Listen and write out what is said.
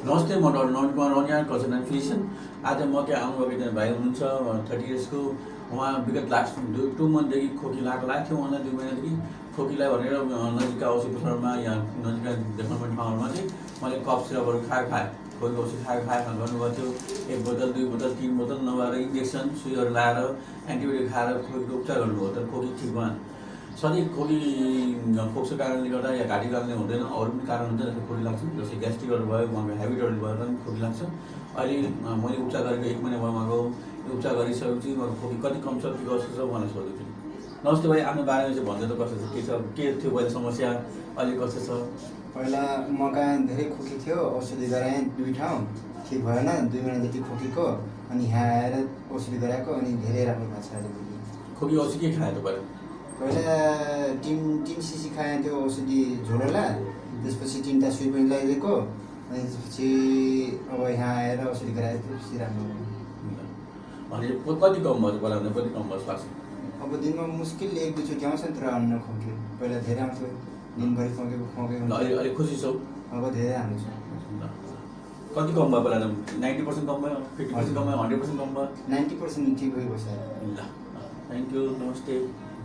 नमस्ते, म डाक्टर नवीन Kumar Raniya, consultant physician. आज म त्यहाँ आउनुभएको एकजना भाइ हुनुहुन्छ 30 इयर्सको। उहाँ विगत लास्ट 2 मन्थदेखि खोकी लाग्थ्यो उहाँलाई 2 महिनादेखि। खोकीलाई भनेर नजिकका औषधि पसलमा यहाँ नजिकका देखाउने ठाउँहरूमा चाहिँ मैले कफ सिरपहरू खाएँ। खोकीको औषधि खाएँ गर्नुभएको थियो। 1 बोतल 2 बोतल 3 बोतल नभएर इन्जेक्सन सुईहरू लगाएर एन्टिबायोटिक खाएर खोकीको उपचार गर्नुभयो, तर खोकी ठिक भएन। सधैँ खोकी फोक्सो कारणले गर्दा या घाँटीको कारणले हुँदैन, अरू पनि कारण हुन्छ जस्तो खोकी लाग्छ, जस्तै ग्यास्ट्रिकहरू भयो, उहाँको हेबिटहरू भएर पनि खोकी लाग्छ। अहिले मैले उपचार गरेको 1 महिना भयो उहाँको। उपचार गरिसकेपछि उहाँको खोकी कति कम छ, के कस्तो छ उहाँलाई सोधेको थिएँ। नमस्ते भाइ, आफ्नो बारेमा चाहिँ भन्छ त कस्तो छ, के थियो पहिला समस्या, अहिले कस्तो छ? पहिला म कहाँ धेरै खोकी थियो, औषधि गराएँ 2 ठाउँ, ठिक भएन। 2 महिना जति खोकीको, अनि यहाँ आएर औषधि गराएको, अनि धेरै राम्रो भएको छ अहिले खोकी। खोकी औषधि के खायो त पहिला 3 सिसी खाएँ त्यो औषधि झोलोला, त्यसपछि 3टा सुई पनि लगाइदिएको, अनि त्यसपछि अब यहाँ आएर औषधि गराए त्यसपछि राम्रो भयो। अनि कति कम भयो पहिला भन्दा कति कम भयो लाग्छ? अब दिनमा मुस्किल 1-2 चोटि आउँछ नि तर अन्न खोकी। पहिला धेरै आउँथ्यो, दिनभरि खोकेको अहिले खुसी छौ? अब धेरै राम्रो छ। कति कम भयो पहिला? 90% कम भयो, 50% कम भयो, 100% कम भयो? 90% ठिक भइबस्छ। ल, थ्याङ्क यू, नमस्ते।